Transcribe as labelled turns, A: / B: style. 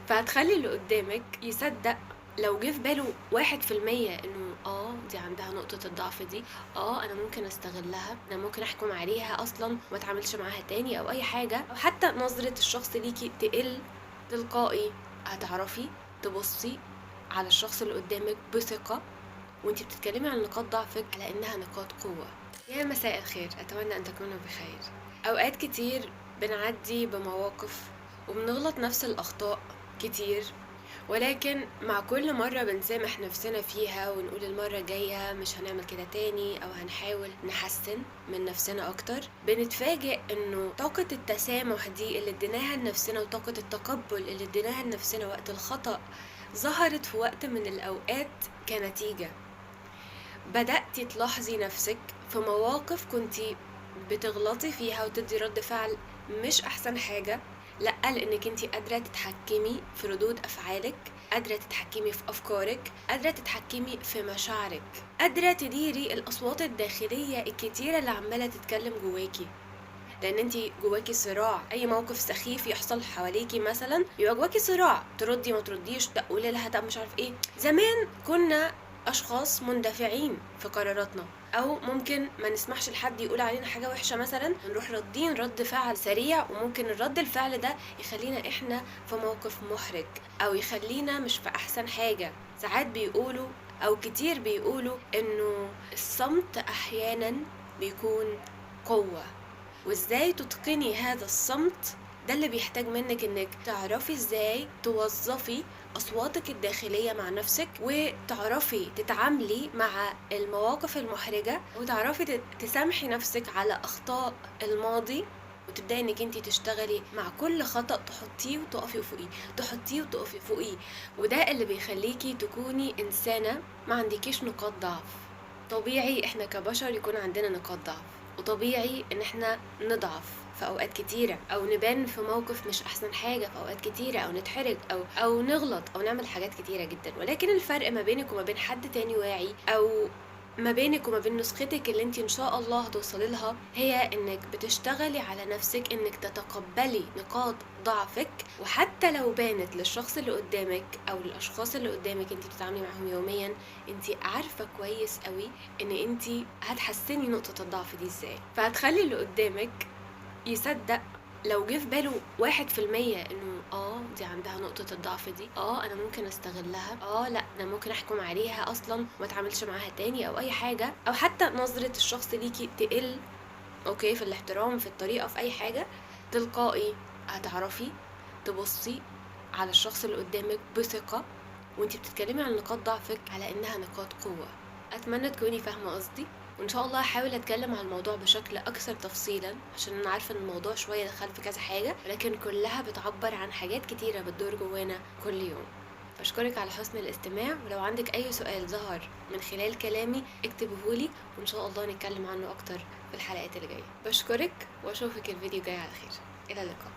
A: فهتخلي اللي قدامك يصدق لو جه في باله 1% انه دي عندها نقطة الضعف دي، انا ممكن استغلها، انا ممكن احكم عليها اصلا وما اتعاملش معاها تاني او اي حاجة، او حتى نظرة الشخص ليكي تقل تلقائي. هتعرفي تبصي على الشخص اللي قدامك بثقة وانتي بتتكلمي عن نقاط ضعفك على انها نقاط قوة. يا مساء الخير، اتمنى ان تكونوا بخير. اوقات كتير بنعدي بمواقف وبنغلط نفس الاخطاء كتير، ولكن مع كل مرة بنسامح نفسنا فيها ونقول المرة الجاية مش هنعمل كده تاني أو هنحاول نحسن من نفسنا أكتر، بنتفاجئ إنه طاقة التسامح دي اللي اديناها لنفسنا وطاقة التقبل اللي اديناها لنفسنا وقت الخطأ ظهرت في وقت من الأوقات كنتيجة. بدأتي تلاحظي نفسك في مواقف كنتي بتغلطي فيها وتدي رد فعل مش أحسن حاجة، لأ لأنك انتي قادرة تتحكمي في ردود أفعالك، قادرة تتحكمي في أفكارك، قادرة تتحكمي في مشاعرك، قادرة تديري الأصوات الداخلية الكتيرة اللي عمالة تتكلم جواكي، لأن انتي جواكي صراع. أي موقف سخيف يحصل حواليكي مثلا يبقى جواكي صراع، تردي ما ترديش، تقولي لها طب مش عارف ايه. زمان كنا أشخاص مندفعين في قراراتنا، أو ممكن ما نسمحش لحد يقول علينا حاجة وحشة مثلا، نروح ردين رد فعل سريع، وممكن الرد الفعل ده يخلينا إحنا في موقف محرج أو يخلينا مش في أحسن حاجة. ساعات بيقولوا أو كتير بيقولوا إنه الصمت أحيانا بيكون قوة، وإزاي تتقني هذا الصمت ده اللي بيحتاج منك إنك تعرفي إزاي توظفي أصواتك الداخلية مع نفسك، وتعرفي تتعاملي مع المواقف المحرجة، وتعرفي تسامحي نفسك على أخطاء الماضي، وتبدأي إنك انتي تشتغلي مع كل خطأ تحطيه وتقفي فوقيه، تحطيه وتقفي فوقيه. وده اللي بيخليكي تكوني إنسانة ما عندكيش نقاط ضعف. طبيعي إحنا كبشر يكون عندنا نقاط ضعف، وطبيعي إن إحنا نضعف في أوقات كتيرة، أو نبان في موقف مش أحسن حاجة في أوقات كتيرة، أو نتحرج أو نغلط أو نعمل حاجات كتيرة جدا. ولكن الفرق ما بينك وما بين حد تاني واعي، أو ما بينك وما بين نسختك اللي انتي إن شاء الله هتوصلي لها، هي إنك بتشتغلي على نفسك إنك تتقبلي نقاط ضعفك، وحتى لو بانت للشخص اللي قدامك أو للأشخاص اللي قدامك انتي بتتعاملي معاهم يوميا، انتي عارفة كويس قوي إن انتي هتحسني نقطة الضعف دي إزاي. فهتخلي اللي قدامك يصدق لو جه في باله 1% انه دي عندها نقطة الضعف دي، انا ممكن استغلها، لا انا ممكن احكم عليها اصلا وما اتعاملش معاها تاني او اي حاجة، او حتى نظرة الشخص ليكي تقل، okay في الاحترام في الطريقة في اي حاجة. تلقائي هتعرفي تبصي على الشخص اللي قدامك بثقة وانتي بتتكلمي عن نقاط ضعفك على انها نقاط قوة. اتمنى تكوني فاهمة قصدي، وإن شاء الله هحاول أتكلم عن الموضوع بشكل أكثر تفصيلا، عشان أنا عارفة إن الموضوع شوية دخل في كذا حاجة، ولكن كلها بتعبر عن حاجات كتيرة بتدور جوانا كل يوم. بشكرك على حسن الاستماع، ولو عندك أي سؤال ظهر من خلال كلامي اكتبهولي، وإن شاء الله نتكلم عنه أكتر في الحلقات اللي جاية. بشكرك وأشوفك الفيديو الجاي على خير. إلى اللقاء.